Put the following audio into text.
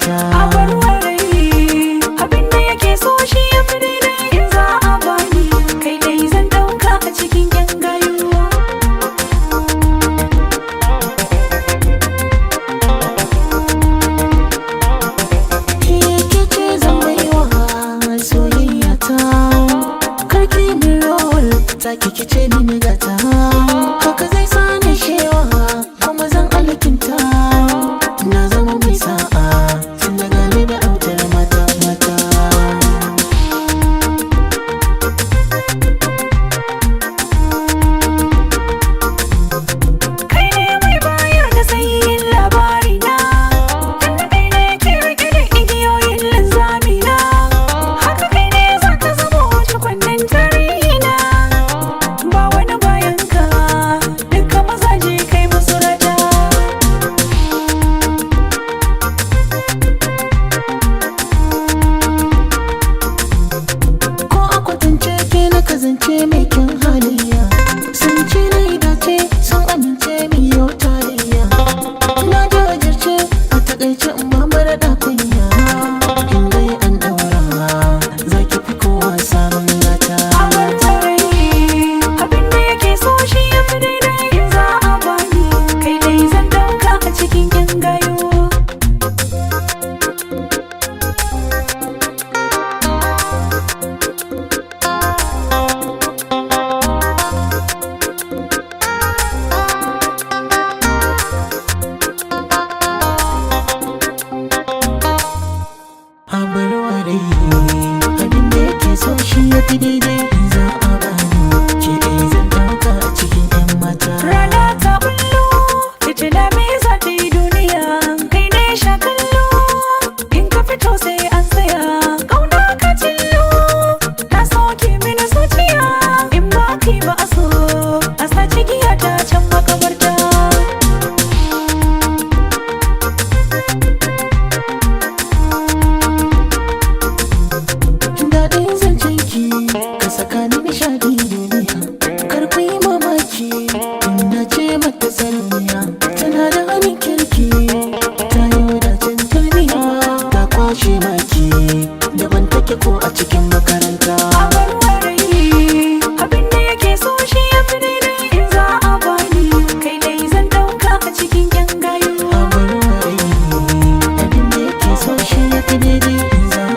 Ta. A barwar rai, abin da yake so shi ya fi daidai. In za a bani, kai dai zan dauka a cikin yan gayuwa. Ke ce zan baiwa soyayya ta. Karki min rawar ta, kike ce mini gata. Haka zai sani shewa kuma zan alkinta. Na zama mai sa'a tun daga ni da autar mata mata. Kai ne mai bayar da sahihin labari na, tunda kai ne ke rike da igiyoyin linzami na. Haka kai ne za ka zama cikwannin tarihi na. Ba wani bayan ka, duka mazaje kai musu rata. Ko a kwatance ke na kazance mai kyan halayya. Sun ce na yi dace, sun amince min yau tarayya. Na jajirce a takaice in ba mara kunya.